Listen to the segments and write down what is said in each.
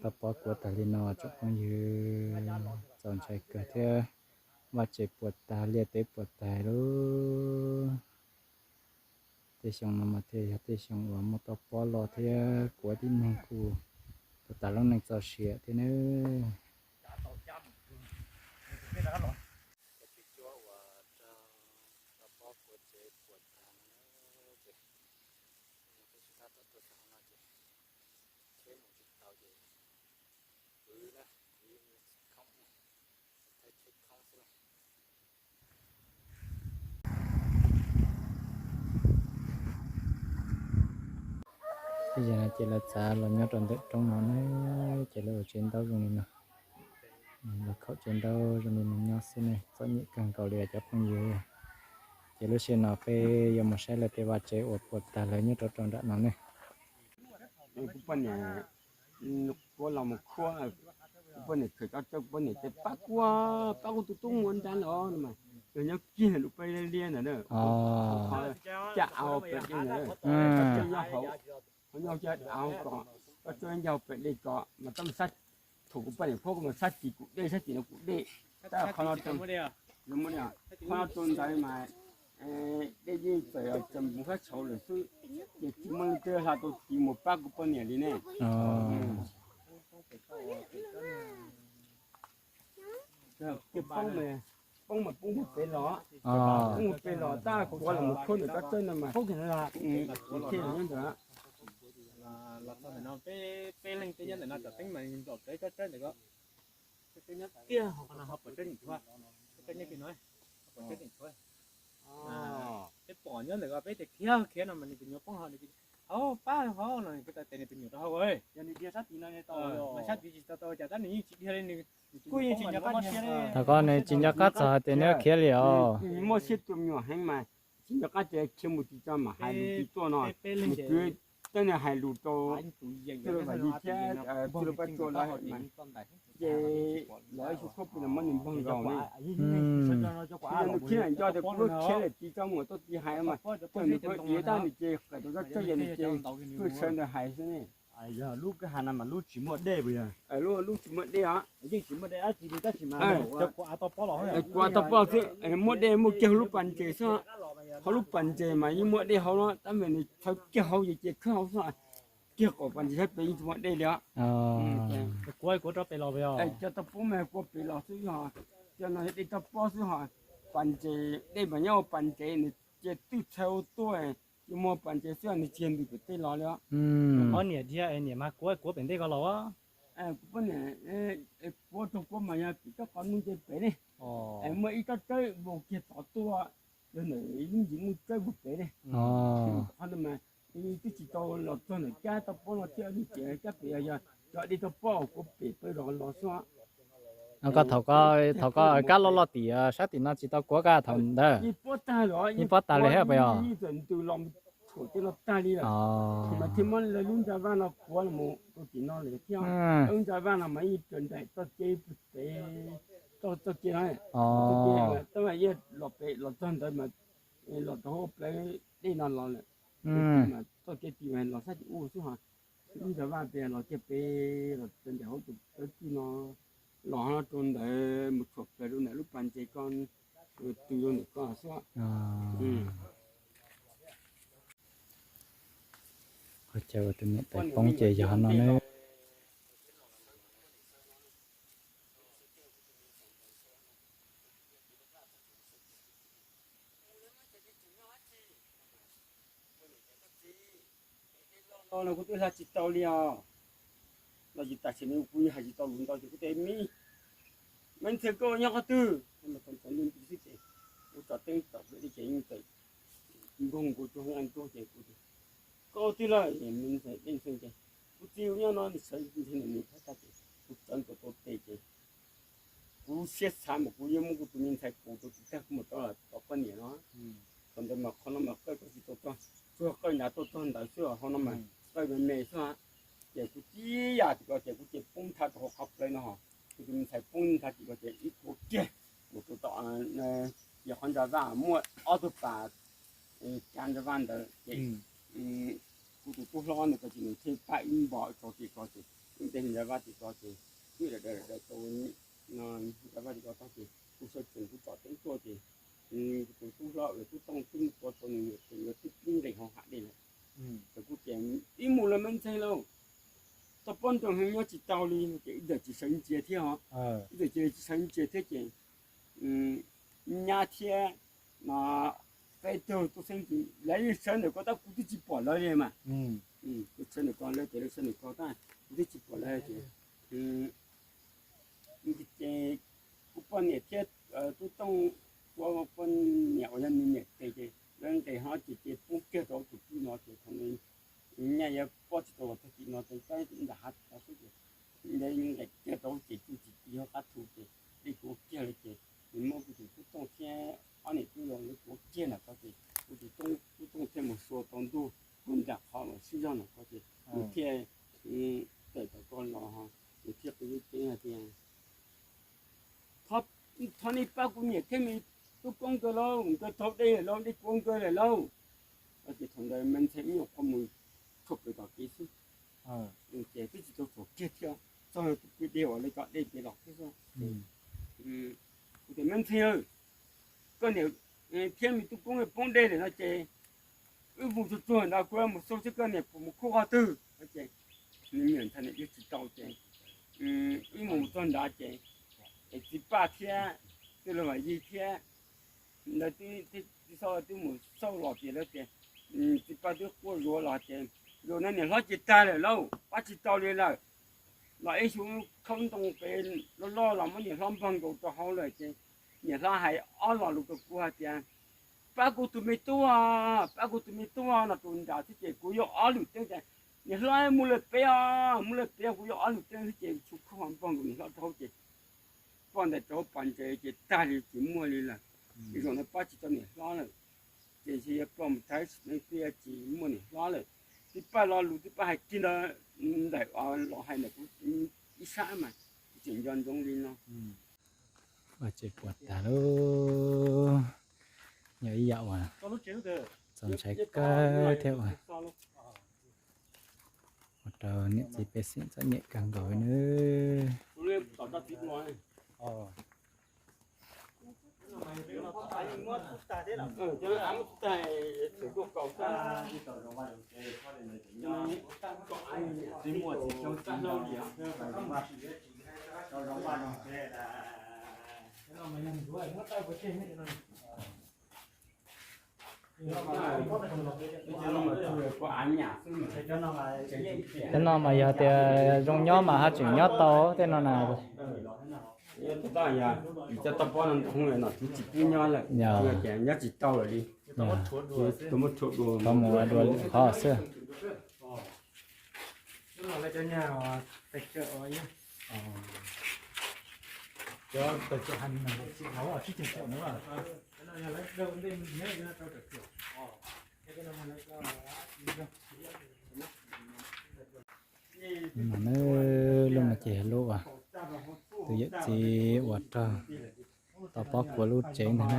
Tau pob kuav tag li no tsoom phooj ywg, txaus ntshai kawg thiab. Vaj tsev puas tag, liaj teb puas tag lub. Tej xyoo no mas thiaj yog tej xyoo uas muaj tau pob los thiab kuav tib neeg kuj tau tas lub neej txoj sia thiab nawb. Cov tswv cuab uas raug tau pob kuav tsev puas tag no ces, yog peb sib tab tom tuaj txog no ces, tsheb mus tsis tau ces kwv na, kwv khoob, tsheb khoob xwb na. Tej zaum no ces lawv txav los nyob rau ntawm roob no ne, ces lawv ua tsev ntaub zoo li no, lawv khaum tsev ntaub zoo li no nyob xwb ne, txom nyem kawg nkaus li cov phooj ywg. Ces lub sij hawm no peb yuav mus saib lawv tej vaj tsev uas puas tag lawv nyob rau rau nram no ne. Kuv poj niam, kuv los mus khuab, kuv poj niam khaws kab tsawb, kuv poj niam tias pab kuv, pab kuv tus tub mus nrad los no mas, yog nyob kiag lub peb liab ntawd na, caj au pem dej ntawd, nyob hauv, nyob caj au kom, kab tsawb nyob pem dej kom mas tau sab, thaum kuv poj niam khuab kuv mas sab tid kuv dej, sab tid no kuv dej, tab qhov no rau, qhov no rau ntawd mas dej yeej txawm tseem mus sab tshauv lawm xwb, ces tsis muaj leej twg hla tau tid mus pab kuv poj niam li ne. Poob mas poob mus pem los, poob mus pem los tab kuv los mus khuab nws kab tsawb no mas, thiaj nyob ntawd. Los txog ntawm no peb, peb leeg twb nyob ntawm no tom teeb mas nplom peb kab tsawb ntawm ko. Peb nyob kiag hauv qhov no ho pom tseeb nim tshuav, peb nyob pem no, ho pom tseeb nim tshuav. Peb pom nyob ntawm ko peb tias khiav khiav no mas nws tus nyuam poob hauv, nws tias hauv pab hauv no, peb tes nws tus nyuam rau hauv, yog nws dhia sab tid no tau, mas sab tid tsis tau tau cas tab nws yeej tsis dhia li, nws kuj yeej tsis nco qab dhia li. Thaum ko nws tsis nco qab txog hais tias nws khiav li os. Muaj siab tua me nyuam heev mas tsis nco qab tias khiav mus tim tso mam hais lus tim tuaj no, nws kwv, tab nws hais lus rau tij laug Vam Yig thiab tij laug Paj Tsua lawv mas, ces los ib xyoo khuab pem los muab nws npog nkaus ne. Yog nws khiav nco tias kuv lub khiav lawm tim tso mus tuaj tim hais mas, thaum nws kuv iav tab nws ces qawm rau kab tsawb yog nws ces kuj sawv ntawd hais xwb ne. Yog lub kwj ha no mas lub tsis muaj dej puas yog? Lub, lub tsis muaj dej os. Yeej tsis muaj dej dab tsi li tab sis mas kuav tau pob los, kuav tau pob xwb, muaj dej muaj kiag hauv lub pas ntses xwb. Hauv lub pas ntses mas yeej muaj dej hauv no tab mas nws txhawv kiag hauv ces ces khawb hauv xwb, kiag qaum pas ntses sab pem yeej tsis muaj dej li os. Kuav, kuav rau pem los, cov tau pob mas kuav pem los xwb yog, cov no dej tau pob xwb ho. Pas ntses dej mas nyob hauv pas ntses nws ces twb txhawv tuaj, ces muaj pas ntses xwb nws tsis ntws pem tej los li os. Ob niam dhia es niam mas kuav, kuav pem ntej ko los. Kuv poj niam, kuav raug kuav mas yog pem koj qhov nuj nce pem ne, muaj ib kab tsawb vau kiag tod tuaj, yog ntawm ib lub ntsis nuj tsawb vau pem ne. Qhov ntawd mas twb tsis tau los txog ntawm kab tau pob no thiab li ces kab pem yog cov dej tau pob kuav pem pawg zos los xwb. Koj thaum, thaum koj kab loj loj tim sab tim no tsis tau kuav kab thaum ntawd. Yeej pob tag li hab puas yog? Yeej txawm ntws los tshuam tej no tag li lawm. Mas thiaj muab lawv lub ntsa vaj no kuav los rau tim no lawm thiab. Lub ntsa vaj no mas yeej raws nraim txoj kev pem, txoj kev no, txoj kev mas tab mas yeej los pem los txog ntawd mas los rau hauv plawv dej no los lawm. Mas txoj kev tim mas los sab tim ub xwb ho. Lub ntsa vaj pem los kiag pem los raws nraim hauv tus plawv twg no, los ho rau ntawd mus tshuam plaws rau ntawm lub pas ntses ko, tws rau ntawm ko xwb. Qhov chaw uas tus niam tais poob ces yog no ne. Los no kuv twb hla tsis tau li os. Los tsis tas sim no kuv hais tsis tau lus ntau ces kuv tias, me ntxhais, koj nyob qhov twg? Xwb ces kuv tso teeb tom pem dej ces yeej tawm nkaug nkaus rau hauv ntuj ces kuv tias, koj twg lawm? Me ntxhais, me ntxhais ces, kuv txiv nyob no, nws sawv ntshe nws pab tag ces kuv sawv ntxuav tau tes ces kuv siab xav mas kuv yuav muab kuv tus me ntxhais kaus rau tus tag kuv mam rov los tom poj niam no. Thaum ntawd mas qhov no mas qawj kuj tsis tau txog, tsuas qawj nrad tuaj txog ntawd xwb, hauv no mas qawj me me xwb. Ces kuv tib yam tim ko ces kuv ces poob nthav rau hauv qhov plawv no ho, kuv tus me ntxhais poob nthav tim ko ces ib puag kiag mus rau tom, ces qhov ntsa vaj muaj ob tug pas, cav ntsa vaj ntawd ces kuv tus tub hlob ntawd ko ces nws thiaj pab ib npo tso tim ko ces Ntej ntawd vaj tim ko ces twb daws daws tau, ntawd vaj tim ko tag ces kuv sawv tsees kuv tsom teeb tuaj ces tus tub hlob uas tub Tooj twb mus tua tau nws niam tes yuav twb pib nqes hauv hav dej lawm. Ces kuv tias ib mus los me ntxhais lauj, toj pob nroo heev nyob tsis tau li no ces wb txawm tsis sawv ntsia thiab os. Wb txawm cia li tsis sawv ntsia thiab ces nyab thiab no peb tug tub xeeb ntxwv lawv yeej sawv ntawm ko tab kuv twb tsis pom lawv li mas. Kuv sawv ntawm ko lawv ces lawv sawv ntawm ko tab kuv twb tsis pom lawv ces ces kuv poj niam thiab tub Tooj, kuv poj niam uas yog nws niam tes ces lawv nqes hlo ces ces poob kiag rau tus pwj no ces thaum ntawd nyaj yuav pob tsis tau los txog tim no ces tab nram hav tod xwb ces nqes kiag rau ces tsuj tsis ti hauv qab thu ces dej kuav kiag li ces nws muab kuv tus tub Tooj thiab ob niam tub los lawv kuav kiag nram ko ces kuv tus tub Tooj thiaj mus xua tau ntuj puag nram qhov uas sib zog nram ko ces nws thiaj tawm tom ko los nws thiaj qw ceeb hais tias, thov nej pab kuv niam thiab me tub koob nkawd lauj, nkawd taug dej lawm lauj, dej kuav nkawd lawm lauj. Ces thaum ntawd me ntxhais ib nyuag qhuav mus tshuam pem tom kev xwb ces twb tsis tau tshuam kiag thiab, txog tus pwj dej uas lawv cov dej pem los thiab xwb. Kuv tias me ntxhais, koj niam thiab me tub koob poob dej lawm no ces wb mus tsuag tsuag ntawd kuv mus xauj seb koj niam puas mus khub qhov twg. Ces nws niam ntxhais niam ib tsis tau ces wb mus txog nrad ces txiv Paj thiab tij laug Vam Yig thiab ntawd tij Xauj twb mus xauj los ces lawv tias txiv Paj twb quaj zuav los ces, zaum no niam hlob ces tag lawm lauj, pab tsis tau li lawm. Los ib xyov khaub ntoo pem loj loj los muab niam hlob npog nkaus rau hauv lawm ces niam hlob hais ob lo lus rau kuv hais tias, pab kuv tus me tub, pab kuv tus me tub no rau nrad thiab ces kuv yuav ob lwm teeb tias, niam hlob mus lawm pem os, mus lawm pem os, kuv yuav ob lwm teeb thiab ces tsuas khaub npog nkaus niam hlob rau hauv ces ploj ntais rau hauv pas ntses ces tag li tsis muaj li lawm. Zaum no pab tsis tau niam hlob lawm ces ntshe yuav ploj mus tag sim neej twb yuav tsis muaj niam hlob lawm. Tij Paj lo lus tij Paj hais kiag ntawd ntawm los hais ntawm kuv ib sab mas kuv tseem nco ntsoov li no. Ua tsev puas tas lauj, yog ib yam uas txaus ntshai kawg thiab uas ua rau niam txiv pej xeem txom nyem kawg nkaus nawb. Cov no mas yog tias zoo nyob mas ho tseem nyob tau tej no na. Cov toj pob no ntawm no kuv tsis pub nyob lawm, ces nyob tsis tau lawm li. Tau mus dua lwm qhov xwb. Mas na, lub no ces lub uas tus yawm txiv uas raug tau pob kuav lub tsev ntag na,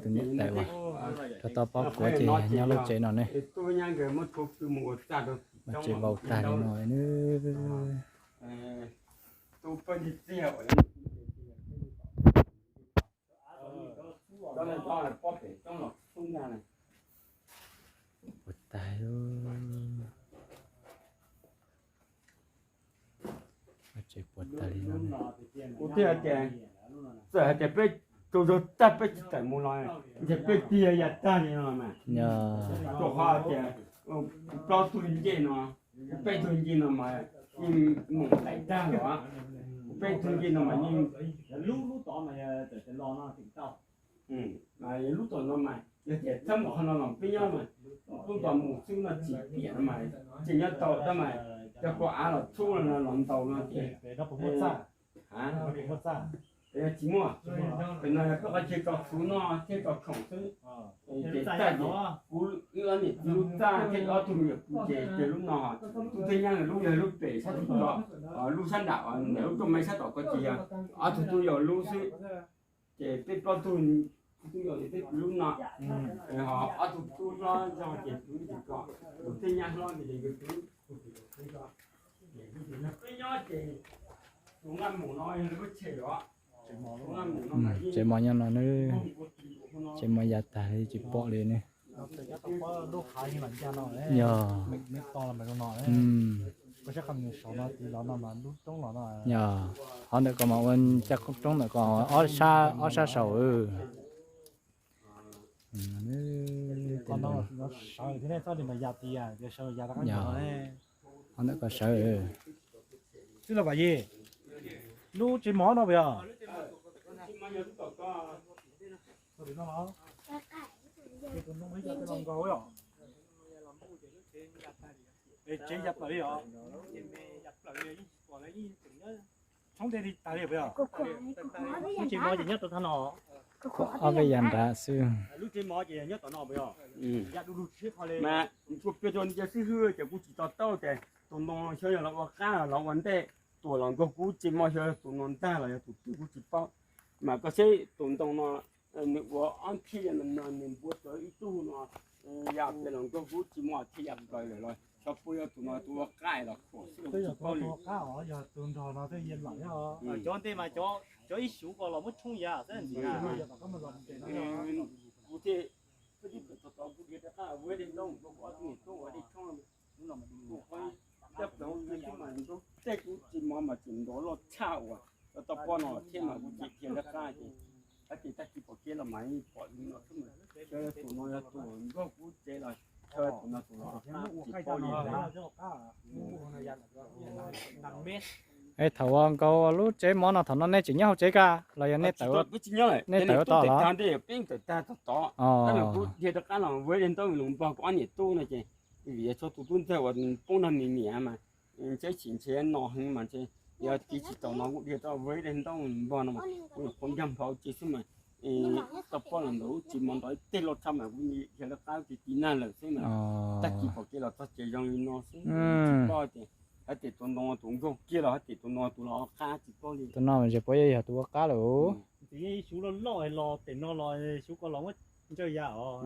tus niam tais uas raug tau pob kuav ces nyob lub tsev no ne. Ua tsev vau tag li no ne. Puas tas, ua tsev puas tas li no. Kuv thiaj hais tias, txawm hais tias peb tsaug zog tag peb tsis tawm mus los ntshe peb tiag yam tag li no mas. Rau qhov tias kuv plaub tug ncej no, kuv peb tug ncej no mas yeej mus daim tag los, kuv peb tug ncej no mas yeej lub lub tod mas lub tom no mas yog tias txhob mus qhov no los peb nyob mas, lub tom mus xwb no tsis piam no mas tseem nyob tau tab mas cov kua av los txhub no los ntaus no ces tsis muaj. Pem no yog peb qhov chaw tso txhuv noj thiab tso khoom xwb. Ces txaj ces kuv wb ob niam txiv lub txaj thiab ob tug me nyuam pw ces ces lub no, tub thiab nyab lub yog lub pem sab tim ko, lub sab nram ntawm lub rooj maiv sab tom ko ces yog ob tug tub yau lub xwb. Ces peb plaub tug tub yau ces peb pw lub no, ho ob tug tub hlob zog ces pw lub tim ko, tub thiab nyab hlob ces nkawd pw lub ko. Tsev mov nyob no nawb, tsev mov yav tag li tsis pom li ne. Yog, yog, qhov ntawm ko mas ua caj qoob roob ntawm ko ob sab saum. Qhov ntawm ko sawv. Lub tsev mov no puas yog? Tsev ya plaws li os. Tshoob dej li tas li puas yog? Lub tsev mov ces nyob rau thaj no. Ob peb yav nrad xwb. Lub tsev mov ces nyob tom no puas yog? Ya du lug tsis qho li. Mas kuv pia rau nws xib hwb ces kuv tsis to taub tias tus ntoo xyov yog los ua qab los ua ntej tuaj los nkaug kuv tsev mov, xyov tus no ntag los yog tus twg kuv tsis paub. Mas koj saib tus ntoo no, nws ua ob thiaj no, nws npuav tau ib tug no, ya pem los nkaug kuv tsev mov thiaj ya plaws lawm los xyov puas yog tus no tus ua qab los khuam xwb los kuv tsis paub li. Cov ntej mas cov ib xyuv ko los muab tshoob yav xwb ntxiv na. Kuv thiaj, kuv thiaj pem tod kuv dhia rov qab ua dej ntoob rau kuv ob tug niam tub ua dej tshoob. Coj plaws ua dej tshoob mas nkaug tej kuv tsev mov mas tseem nrov loj tshaj uas tau pob no thiab mas kuv tseem dhia rov qab ces hais tias tag kis pom kev los mas yeej pom li no xwb mas xyov yog tus no yog tus nkaug kuv tsev los xyov yog tus no tus no tsis paub li. Es thaum uas nkaug lub tsev mov no thaum no nej tseem nyob hauv tsev ka los yog nej tawm, nej tawm ua tod los? Peb tawm tag tod tod, kuv dhia rov qab los ua dej ntoob los npog kuv ob niam tub no ces vim yog tshuav tus tub ntxawg uas poob nrog nws niam mas ntshe tsis ntshe no heev mas ntshe yog tiv tsis tau no kuv dhia rov ua dej ntoob npog no mas kuv nyuam qhuav nkag nphav ua ke xwb mas tau pob los ntawm lub tsev mov nrov ib teg loj tshaj mas kuv dhia rov qab ua ke tiv nag lawm xwb mas tag kis pom kev los txog ces zoo li no xwb. Tsis paub tias hais tias tus no tus nkaug kiag los hais tias tus no tus los qab tsis paub li. Tus no mas ntshe puas yog tus ua qab lawm. Tus yeej ib xyuv loj loj los pem no los xyuv ko los muab ntsawj ya os.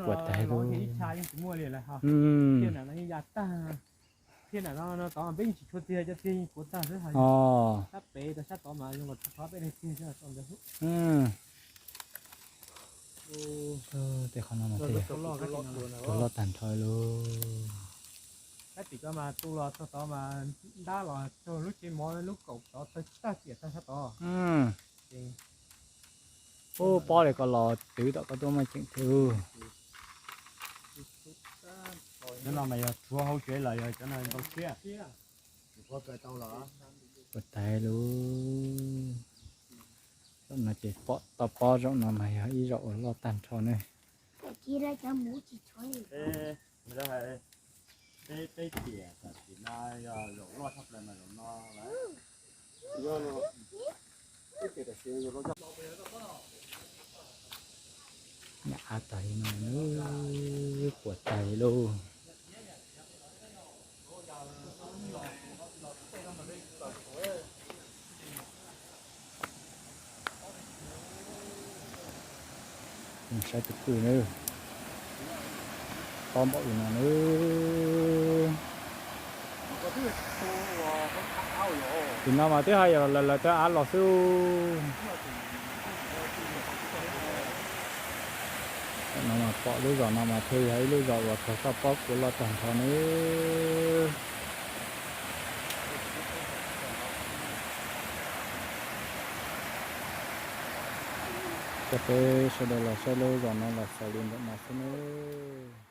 Puas tas li. Thiab ntawm no tod peb yeej tsis tshua tiag, cov tiag yeej puav tag xwb. Sab pem rau sab tod mas zoo li tsis tshua peb leeg tiag xwb. Tej qhov no mas tuag loj tag nrho lauj. Sab tim ko mas tu los txog tod mas ntab los txog lub tsev mov lub kaum tod tawg tag tiam tag sab tod. Ub, pob li ko los twv tom ko tuaj muaj ceem thiab. Cov no mas yog tshuav hauv tsev los yog cov no ntau siab. Puas tas li. Zaum no ces pom tau pob zaum no mas yog ib zaum uas loj tag nrho ne. Peb tiam tam sim no yog zaum loj tshaj plaws mas zaum no lawm. Nyam av tag li no, puas tas li lauj. Saib tus kwj na, tob npaum li no na. Tim no mas twb hais yog lawv lawv tej av los xwb. Tam no mas pom lub zos no mas thiaj yog ib lub zos uas kawg toj pob kuj loj tag nrho nawb. Coj peb sawv daws los saib lub zos no los xaus li ntawm no xwb nawb.